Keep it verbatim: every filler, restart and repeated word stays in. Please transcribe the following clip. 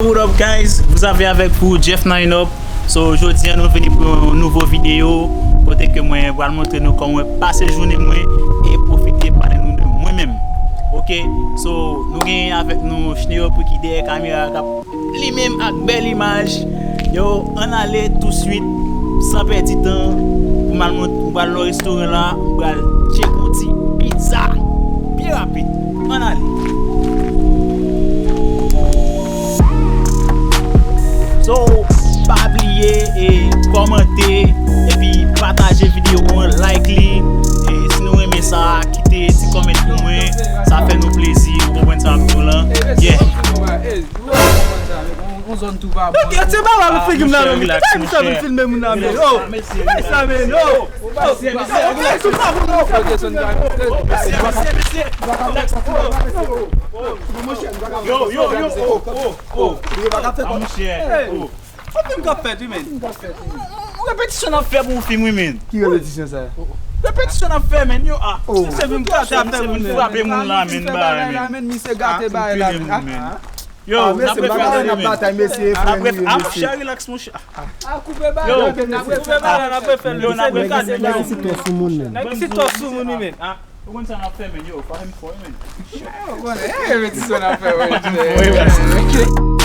What up, guys? Vous avez avec vous Jeff Nine Up. So, jodi a nou vini pou yon nouvo videyo kote ke mwen pral montre nou kòman mwen pase jounen mwen e pwofite pale nou de mwen menm. Ok, so nou gen avèk nou Chneo pou ki dèyè kamera k ap li menm ak bèl imaj. Yo, ann ale touswit, san pèdi tan. M al mont, m pral nan restoran la, m pral tcheke yon ti pizza byen rapid. Ann ale. So, pa bliye e kòmante epi pataje videyo an, like li. E si nou renmen sa, kite ti kòmant pou mwen. Sa fè nou plezi, ou konprann sa m di w lan. Yeah. On zòn tou pa bon. Ok, se pa mal figi m nan men. Ki sa m sa vin filme moun nan men? Oh, ki sa men? Oh. Yo, yo, yo, oh, oh, oh. Monchè, oh. Yon fim k ap fèt wi men. Yon repetisyon n ap fè pou yon fim wi men. Ki repetisyon sa? Repetisyon n ap fè men yo a. Se fim k ap fè pou nou frape moun la men ba men. Misye gate bagay la men. Yo, n ap refè l men. N ap refè l. Ap chè relax monchè. A koupe bagay la, n ap refè bagay la, n ap refè l. Yo, n ap refè l. Nèg isi twò sou moun men. Nèg isi twò sou moun wi men. Ou konn sa n ap fè men yo, pa fè m fò wi men. Ou konnen, eh, repetisyon n ap fè wi.